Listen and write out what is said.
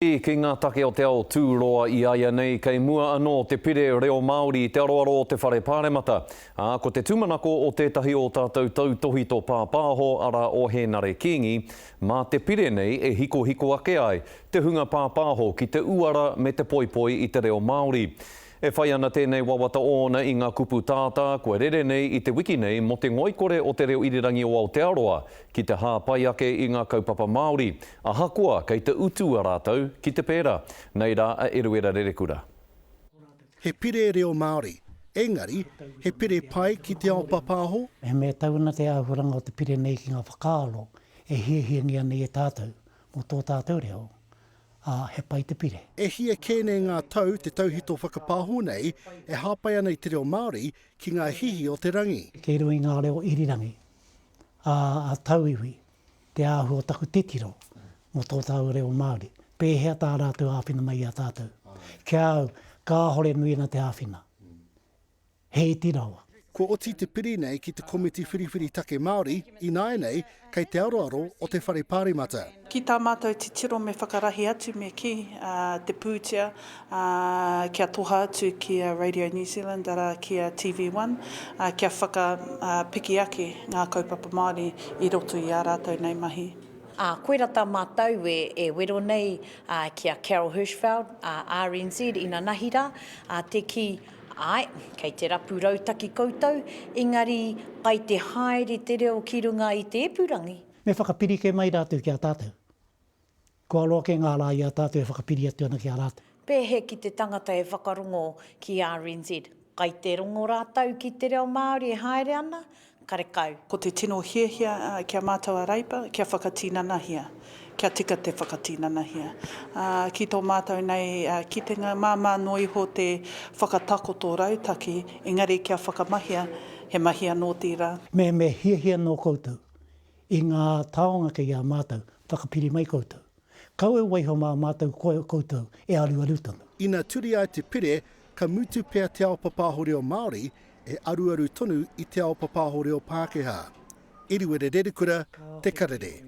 Ki ngā take o te ao tūroa i a ia nei, kei mua anō te pire reo Māori i te aroaro o te Whare Pāremata. Ā, ko te tūmanako o tētahi o tātou tautōhito pāpāho, arā o Hēnare Kīngi, mā te pire nei e hikohiko ake ai te hunga pāpāho ki te uara me te poipoi i te reo Māori. E whai ana tēnei wawata ōna i ngā kupu tātā kua rere nei i te wiki nei mō te ngoikore o te reo irirangi o Aotearoa ki te hāpai ake i ngā kaupapa Māori, ahakoa kei te utua rātou ki te pērā. Nei rā a Eruera Rerekura. He pire reo Māori, engari, he pire pai ki te ao papāho? He mea tau ana te āhuaranga o te pire nei ki ngā whakaaro e hiahiangia nei e tātou mō tō tātou reo, ā, he pai te pire. E hia kē nei ngā tau te tauhito whakapāho nei e hāpai ana i te reo Māori ki ngā hihi o te rangi. Kei runga i ngā reo irirangi ā, a tauiwi te āhua o taku titiro mō tō tāua reo Māori. Pēhea tā rātou āwhina mai i a tātou? Ki a au, kāhore nui ana te āwhina. He iti rawa. Kua oti te piri nei ki te Komiti Whiriwhiri Take Māori, ināianei kei te aroaro o te Whare Pāremata. Ki tā mātou titiro me whakarahi atu me kī, te pūtea kia toha atu ki a Radio New Zealand, arā ki a TV One, kia whakapiki ake ngā kaupapa Māori i roto i ā rātou nei mahi. Ā, koira tā mātou e wero nei ki a Carol Hirschfeld, a RNZ inanahi rā, ā, te kī, Āe, kei te rapu rautaki koutou, engari kai te haere te reo ki runga i te epurangi. Me whakapiri kē mai rātou ki a tātou. Kua roa kē ngā rā i a tātou e whakapiri atu ana ki a rātou. Pēhea ki te tangata e whakarongo ki RNZ? Kai te rongo rātou ki te reo Māori e haere ana? Karekau. Ko te tino hiahia ki a mātou a Reipa, kia whakatinanahia, kia tika te whakatinanahia. Ki tō mātou nei kitenga, māmā noa iho te whakatakoto rautaki, engari kia whakamahia, he mahi anō tērā. Mehemea hiahia nō koutou i ngā taonga kei a mātou, whakapiri mai koutou. Kaua e waiho mā mātou koe koutou e aruaru tonu. Ina turi ai te pire, ka mutu pea te ao papāho reo Māori e aruaru tonu i te ao papāho reo Pākehā. Iriwere Rerekura, Te Karere.